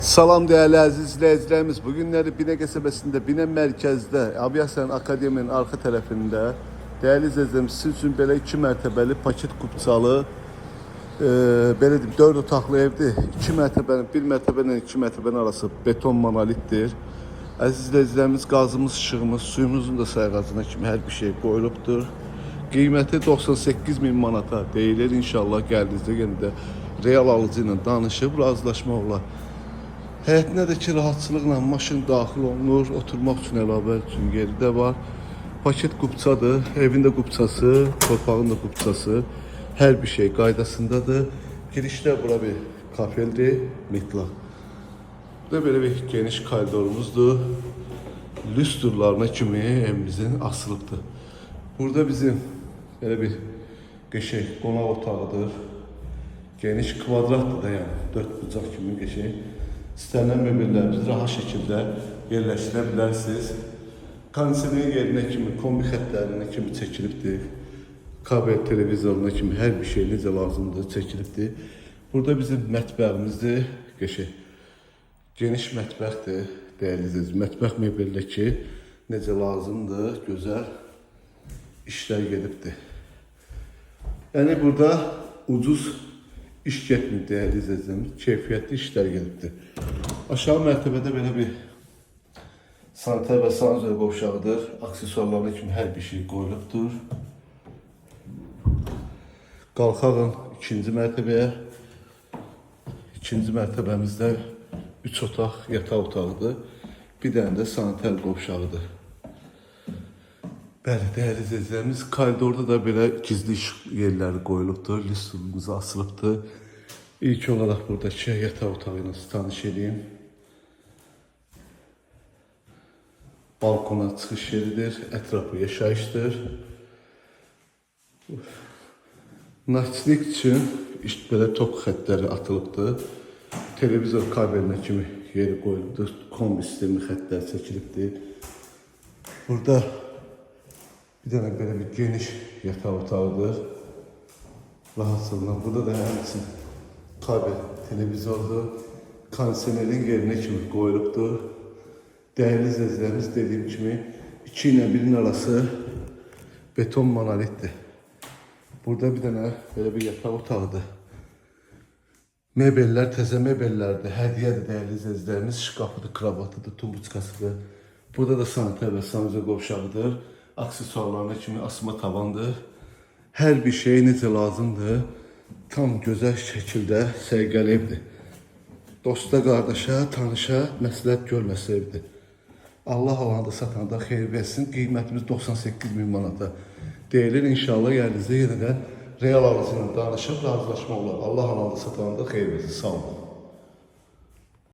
Salam değerli aziz izləyicilərimiz. Bugünləri Binə qəsəbəsində, Binə mərkəzdə, Aviasiya Akademiyasının arxa tərəfində değerli izləyicilərimiz, sizin üçün belə iki mərtəbəli paket kupçalı, belə deyim, 4 otaqlı evdir. 2 mərtəbənin, 1 mərtəbə ilə 2 mərtəbənin arası beton monolitdir. Əziz izləyicilərimiz, qazımız, işığımız, suyumuzun da sayğacına kimi hər bir şey qoyulubdur. Qiyməti 98 min manata deyilir. İnşallah gəldiyinizdə yenə də real alıcı ilə danışıb razılaşmaq olar. Həyətinə də ki, rahatçılıqla maşın daxil olunur. Oturmaq üçün əlavə üçün yeri də var. Paket qupçadır. Evin də qupçası, torpağın da qupçası. Hər bir şey qaydasındadır. Girişdə bura bir kafeldir, metlaq. Burada belə bir geniş koridorumuzdur. Lüstrlarına kimi evimizin asılıbdır. Burada bizim belə bir qəşəng qonaq otağıdır. Geniş kvadratdır da yəni, dörd bucaq kimi qəşəng. İstənilən mebellərinizi rahat şəkildə yerləşdirə bilərsiniz. Kondisioner yerinə kimi, kombi xəttlərinə kimi çəkilibdir. Kabel televizoruna kimi hər bir şey necə lazımdır çəkilibdir. Burada bizim mətbəximizdir, qəşəng. Geniş mətbəxdir, dəyərli izləyicilər. Mətbəx mebeldə ki, necə lazımdır, gözəl işlər gedibdir. Yəni burada ucuz iş getmir dəyərli izləyicilərimiz, keyfiyyətli işlər gedibdir. Aşağı mərtəbədə belə bir sanitar və sanuzel qovşağıdır. Aksesuarlarına kimi hər bir şey qoyulubdur. Qalxağın ikinci mərtəbəyə. İkinci mərtəbəmizdə 3 otaq, yataq otağıdır. Bir dənə də sanitar qovşağıdır. Bəli, dəyərli izləyicilərimiz, koridorda da belə gizli işıq yerləri qoyulubdur, lüstrumuz asılıbdır. İlk olaraq buradakı yataq otağı ilə sizi tanış edeyim. Balkona çıxış yeridir, ətrafı yaşayışdır. Naçnik üçün işte belə tok xəttləri atılıbdır. Televizor kabelinə kimi yeri qoyulubdur. Kombi sistemi xəttlər çəkilibdir. Burada bir dənə belə bir geniş yataq otağıdır. Rahatçılıqla. Burada da həmçinin kabel televizordur. Kondisionerin yerinə kimi qoyulubdur. Dəyərli izləyicilərimiz, dediyim kimi 2 ilə 1-in arası beton monolitdir. Burada bir dənə belə bir yataq otağıdır. Mebellər təzə mebellərdir. Hədiyyədir dəyərli izləyicilərimiz. Şkafıdır, kravatıdır, tumbuçkasıdır. Burada da sanitar və sanuzel qovşağıdır. Aksesuarlarına kimi asma tavandır. Hər bir şey necə lazımdır. Tam gözəl şəkildə səliqəli evdir. Dosta, qardaşa, tanışa məsləhət görməsi evdir. Allah alanda satanda xeyir versin. Qiymətimiz 98 min manata deyilir. İnşallah gəldiyinizdə yenə də real alıcı ilə danışıb razılaşmaq olar. Allah alanda satanda xeyir versin. Sağ olun.